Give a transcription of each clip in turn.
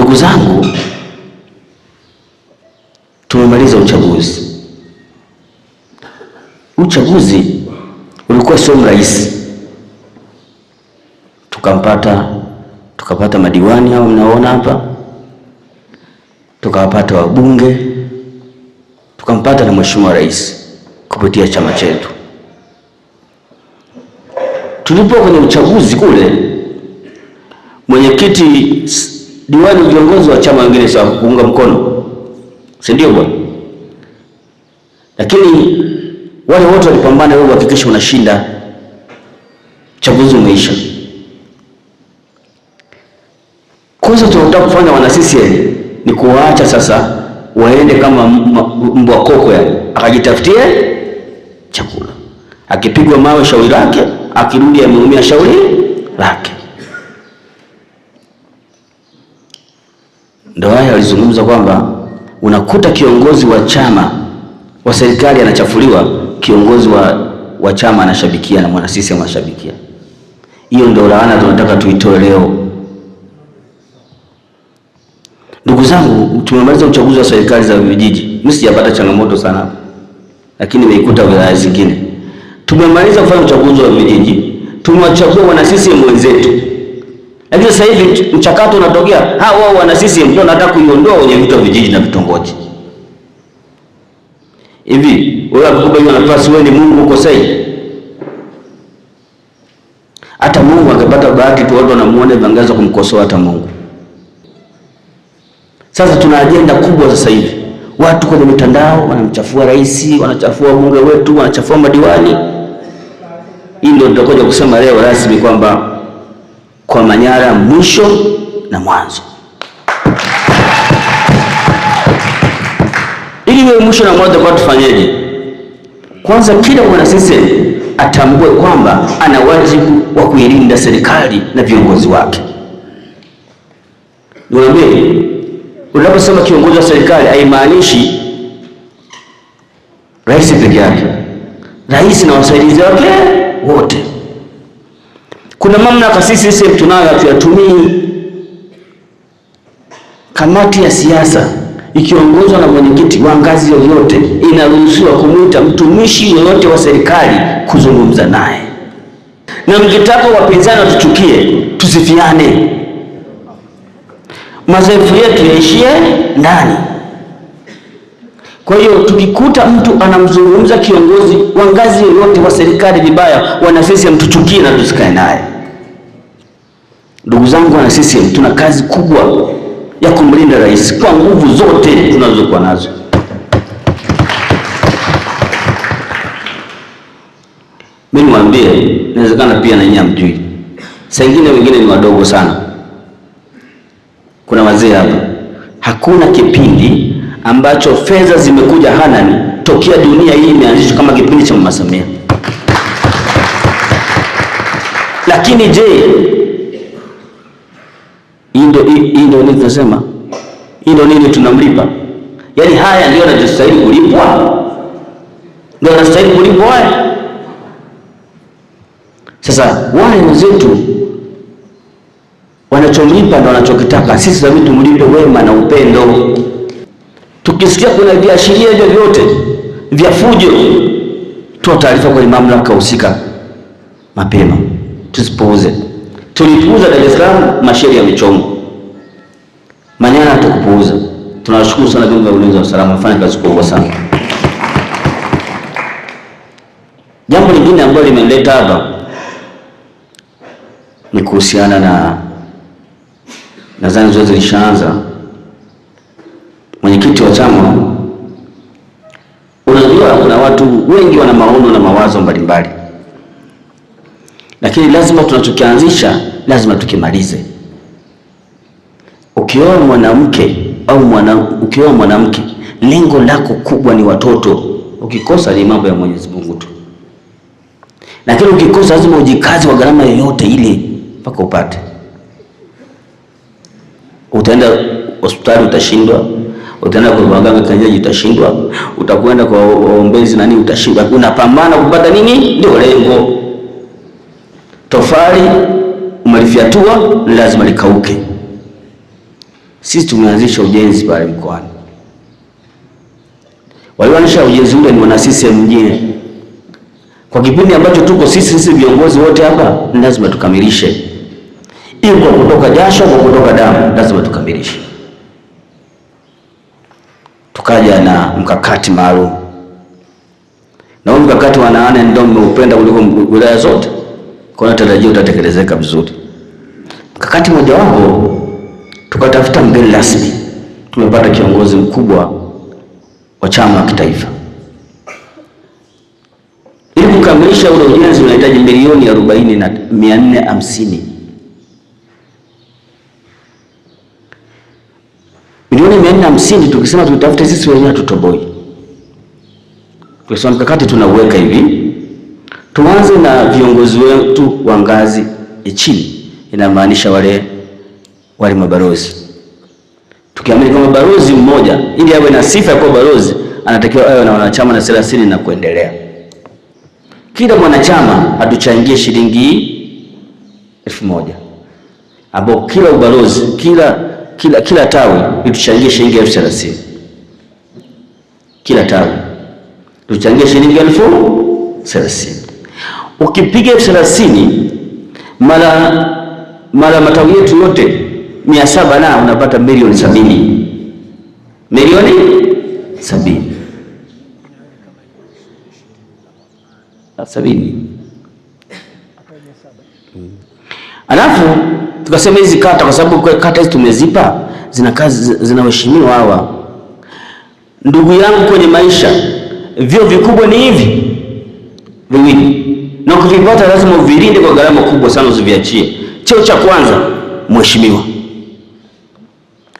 Ndugu zangu, tumemaliza uchaguzi. Uchaguzi ulikuwa sio mrahisi, tukapata madiwani hao mnaona hapa, tukawapata wabunge, tukampata na mheshimiwa rais kupitia chama chetu. Tulipo kwenye uchaguzi kule, mwenyekiti, diwani, viongozi wa chama wengine si kuunga mkono, si ndio bwana? Lakini wale wote walipambana, wewe uhakikishe unashinda. Uchaguzi umeisha. Kwanza tunataka kufanya wana CCM ni kuwaacha sasa waende kama mbwa koko, yani akajitafutie chakula, akipigwa mawe shauri lake, akirudi ameumia shauri lake. Ndio haya alizungumza kwamba unakuta kiongozi wa chama wa serikali anachafuliwa, kiongozi wa chama anashabikia na mwana CCM anashabikia. Hiyo ndio laana tunataka tuitoe leo. Ndugu zangu, tumemaliza uchaguzi wa serikali za vijiji. Mimi sijapata changamoto sana, lakini nimeikuta wilaya zingine. Tumemaliza kufanya uchaguzi wa vijiji, tumewachagua wana CCM wenzetu, lakini sasa hivi mchakato unatokea, hao wao wana CCM ndio wanataka kuiondoa wenye viti wa vijiji na vitongoji. Hivi wewe akikupa hiyo nafasi, wewe ni Mungu uko sahihi? Hata Mungu angepata bahati tu watu wanamuona hivi, kumkosoa hata Mungu. Sasa tuna ajenda kubwa sasa hivi, watu kwenye mitandao wanamchafua rais, wanachafua bunge wetu, wanachafua madiwani. Hii ndio tutakuja kusema leo rasmi kwamba kwa Manyara mwisho na mwanzo. Ili iwe mwisho na mwanzo, kwa tufanyeje? Kwanza kila mwana CCM atambue kwamba ana wajibu wa kuilinda serikali na viongozi wake. Niwaambie, unaposema kiongozi wa serikali haimaanishi rais peke yake, rais na wasaidizi wake wote. Kuna mamlaka sisi sisi tunayo hatuyatumii. Kamati ya siasa ikiongozwa na mwenyekiti wa ngazi yoyote inaruhusiwa kumwita mtumishi yoyote wa serikali kuzungumza naye, na mkitaka wapinzani watuchukie, tusifiane, madhaifu yetu yaishie ndani. Kwa hiyo tukikuta mtu anamzungumza kiongozi wa ngazi yoyote wa serikali vibaya, wana CCM tuchukie na tusikae naye. Ndugu zangu wana CCM, tuna kazi kubwa ya kumlinda rais kwa nguvu zote tunazokuwa nazo. Mimi niwaambie, inawezekana pia na nyinyi hamjui, saa ingine wengine ni wadogo sana, kuna wazee hapa. Hakuna kipindi ambacho fedha zimekuja Hanani tokea dunia hii imeanzishwa kama kipindi cha Mama Samia. Lakini je, hii ndio nini tunasema? Hii ndio nini tunamlipa? Yaani haya ndio yanastahili kulipwa, ndio yanastahili kulipwa haya. Sasa wale wenzetu wanachomlipa ndio wanachokitaka, sisi lazima tumlipe wema na upendo. Tukisikia kuna viashiria vyovyote vya fujo, toa taarifa kwenye mamlaka husika mapema, tusipuuze. Tulipuuza Dar es Salaam, masheria yamechomwa. Manyara hatukupuuza. Tunawashukuru sana vyombo vya ulinzi na usalama, wamefanya kazi kubwa sana. Jambo lingine ambalo limeleta hapa ni kuhusiana na, nadhani zoezi lishaanza. Mwenyekiti wa chama, unajua kuna watu wengi wana maono na mawazo mbalimbali, lakini lazima tunachokianzisha lazima tukimalize. Ukioa mwanamke au ukioa mwanamke, lengo lako kubwa ni watoto. Ukikosa ni mambo ya Mwenyezi Mungu tu, lakini ukikosa lazima ujikaze kwa gharama yoyote ile mpaka upate. Utaenda hospitali utashindwa, utaenda kwa waganga kienyeji utashindwa, utakwenda kwa waombezi nani utashindwa. Unapambana kupata nini? Ndio lengo. Tofali umelifyatua lazima likauke. Sisi tumeanzisha ujenzi pale mkoani, walioanzisha ujenzi ule ni wana CCM mjini. Kwa kipindi ambacho tuko sisi viongozi wote hapa, lazima tukamilishe, ili kwa kutoka jasho, kwa kutoka damu, lazima tukamilishe. Tukaja na mkakati maalum, na huu mkakati wa nane ndio mmeupenda kuliko wilaya zote, kwa hiyo natarajia utatekelezeka vizuri. Mkakati mojawapo tukatafuta mgeni rasmi, tumepata kiongozi mkubwa wa chama kitaifa. Ili kukamilisha ule ujenzi unahitaji milioni 40,450. Milioni 450 tukisema tutafute sisi wenyewe tutoboi. Kwa mkakati tunauweka hivi, tuanze na viongozi wetu wa ngazi ya chini, inamaanisha wale mabalozi. Tukiamini kama balozi mmoja ili awe na sifa ya kuwa balozi anatakiwa awe na wanachama na 30 na kuendelea. Kila mwanachama atuchangie shilingi 1000, ambao kila ubalozi, kila tawi ituchangie shilingi 30,000. Kila tawi tuchangie shilingi 30,000. Ukipiga 30,000 mara matawi yetu yote 700 na unapata milioni 70. Milioni 70. 70. Alafu tukasema hizi kata, kwa sababu kata hizi tumezipa zina kazi, zinaheshimiwa hawa. Ndugu yangu kwenye maisha, vyo vikubwa ni hivi viwili, na ukivipata lazima uvilinde kwa gharama kubwa sana, usiviachie. Cheo cha kwanza mheshimiwa,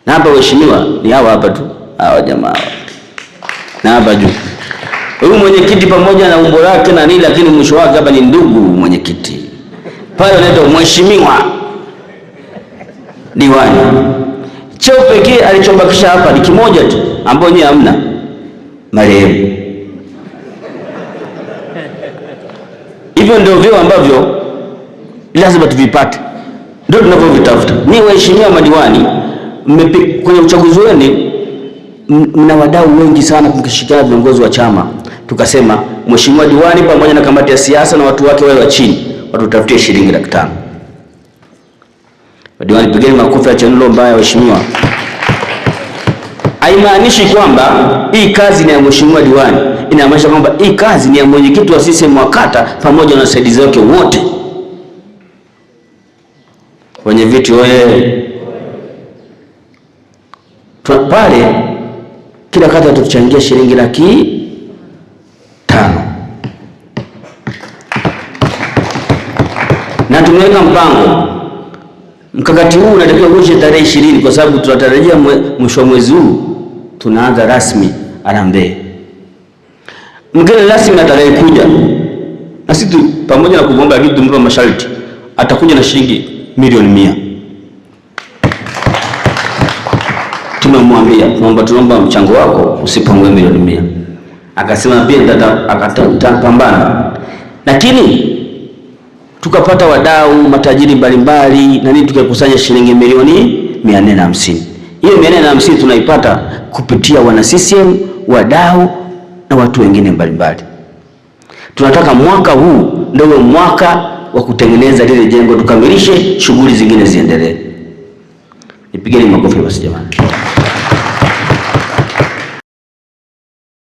na hapa waheshimiwa ni hawa hapa tu, hawa jamaa na hapa juu huyu mwenyekiti pamoja na umbo lake na nini, lakini mwisho wake hapa ni ndugu mwenyekiti, pale anaitwa mheshimiwa diwani. Cheo pekee alichobakisha hapa ni kimoja tu, ambao nyinyi hamna, marehemu. Hivyo ndio vyeo ambavyo lazima tuvipate, ndio tunavyovitafuta. Ni waheshimiwa madiwani, kwenye uchaguzi wenu mna wadau wengi sana mkishirikiana viongozi wa chama. Tukasema mheshimiwa diwani pamoja na kamati ya siasa na watu wake wale wa chini watutafutie shilingi 500,000. Madiwani, pigeni makofi ya chanulo mbaya waheshimiwa. Haimaanishi kwamba hii kazi ni ya mheshimiwa diwani, inamaanisha kwamba hii kazi ni ya mwenyekiti wa CCM wa kata pamoja na wasaidizi wake wote. Wenye viti oye! Pale kila kata tuchangia shilingi 500,000, na tumeweka mpango. Mkakati huu unatakiwa uishe tarehe 20, kwa sababu tunatarajia mwisho wa mwezi huu tunaanza rasmi harambee. Mgeni rasmi atakayekuja, na sisi pamoja na kuomba, lakini tumpe masharti, atakuja na shilingi milioni 100. Tumemwambia kwamba tunaomba mchango wako usipungue milioni 100. Akasema pia nitapambana. Lakini tukapata wadau matajiri mbalimbali na nini, tukakusanya shilingi milioni 450. Hiyo 450 tunaipata kupitia wana CCM, wadau na watu wengine mbalimbali. Tunataka mwaka huu ndio mwaka wa kutengeneza lile jengo, tukamilishe, shughuli zingine ziendelee. Nipigeni makofi basi jamani.